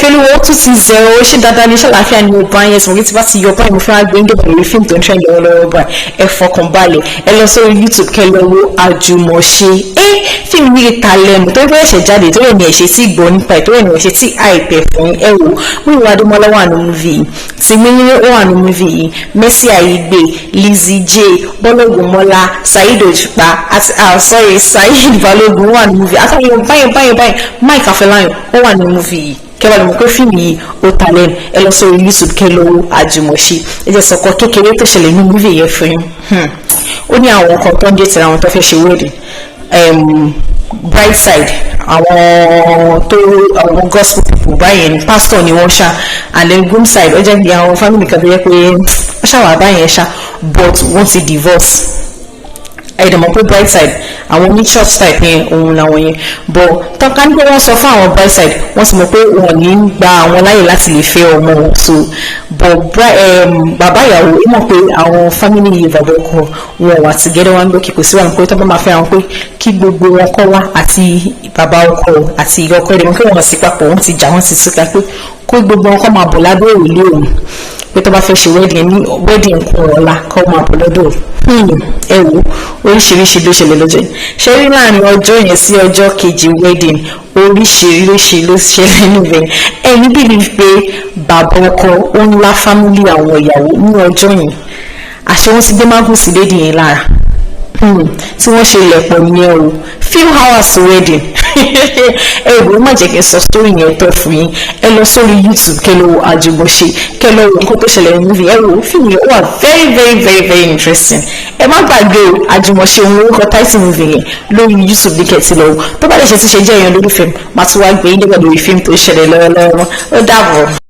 Ìfẹ́lúwọ́ 260. Ṣé dáadáa ní ṣàlàáfíà ni mo bá yẹn sọ̀rọ̀ tí bá ti yọ báyìí? Mo fẹ́ wá gbé ń dọ̀bọ̀ lórí fíìmù tó ń trend lọ́wọ́lọ́wọ́ báyìí. Ẹ fọkàn balẹ̀, ẹ lọ sórí YouTube kẹ́ lọ wo Àjùmọ̀ṣe. Ẹ fíìmù yìí ta lẹ́nu tó fẹ́ ṣẹ̀ jáde tó yẹ ní ẹ̀ṣẹ̀ tí gbọ́ nípa ẹ̀, tó yẹ ní ẹ̀ṣẹ̀ tí àìpẹ́ fún. Ẹ wò, Múyìwá Adémọ́lá wà ní movie yìí, Tìmíní wà ní movie yìí, Mercy Aigbe, Lizzy J, Bọ́lá Ògúnmọ́lá, Saheed Òṣùpá àti, ah sorry, Saheed Balógun wà ní movie, àtàwọn báyìí báyìí báyìí. Mike Afọláyan ó wà ní movie yìí. Kẹwàá lè mọ̀ pé fíìmù yìí ó ta lẹ́nu. Ẹ lọ sórí YouTube kẹ́ lọ wo Àjùmọ̀ṣe. Ẹ jẹ́ sọ̀kọ kékeré tó ṣẹlẹ̀ ní movie yẹn fún yín. Ó ní àwọn kan tó ń dé tìra wọn tó fẹ́ ṣe wedding. Bride side, àwọn tó àwọn gospel people báyẹn ni, pastor ni wọ́n ṣá. And then groom side, ó jẹ́ bí àwọn family kan tó yẹ pé wọ́n ṣàwà báyẹn ṣá, but wọ́n ti divorce. Ẹ dẹ̀ mọ̀ pé bride side, àwọn ní church type yẹn, òun làwọn yẹn. But tọ́ka ní pé wọ́n sọ fún àwọn bride side, wọ́n ti mọ̀ pé wọ́n ní gba àwọn láyè láti lè fẹ́ ọmọ wọn. So but bàbá ìyàwó, ó mọ̀ pé àwọn family yìí, bàbá ọkọ wọn wà together. Wọn lókè kò sí wọn pé tó bá máa fẹ́ àwọn, pé kí gbogbo wọn kọ́ wá, àti bàbá ọkọ àti ìyá ọkọ. Ẹ dẹ̀ mọ̀ pé wọ́n sì papọ̀, wọ́n ti jà, wọ́n ti túká, pé kó gbogbo wọn kọ́ máa bọ̀ lábẹ́ òrùlé òun, pé tó bá fẹ́ ṣe wedding ní wedding kún ọ̀la, kọ́ máa bọ̀ lọ́dọ̀. Ẹ wò, oríṣiríṣi ló ṣẹlẹ̀ lọ́jọ́ yìí. Ṣe rí láàrin ọjọ́ yẹn sí ọjọ́ kejì wedding, oríṣiríṣi ló ṣẹlẹ̀ níbẹ̀. Ẹni believe pé bàbá ọkọ ó ń lá family àwọn ìyàwó ní ọjọ́ yẹn, àṣẹ wọn ti gbé mágùn sí lady yẹn lára tí wọ́n ṣe lẹ̀pọ̀ nìyẹn o, few hours to wedding. Ẹ wò ó, má jẹ́ kí n sọ story yẹn tọ́ fún yín. Ẹ lọ sórí YouTube kẹ́ lọ wo Àjùmọ̀ṣe, kẹ́ lọ wo nǹkan tó ṣẹlẹ̀ ní movie. Ẹ wò ó, fíìmù yẹn ó wà very very very very interesting. Ẹ má gbàgbé o, Àjùmọ̀ṣe òun orúkọ title movie yẹn. Lórí YouTube ní kẹ́tì lọ́wọ́. Tó bá lè ṣe ti ṣe jẹ́ èèyàn lórí fíìmù, màá tún wá gbé yín débẹ̀ lórí fíìmù tó ṣẹlẹ̀ lọ́wọ́lọ́wọ́. Ó dàbọ̀.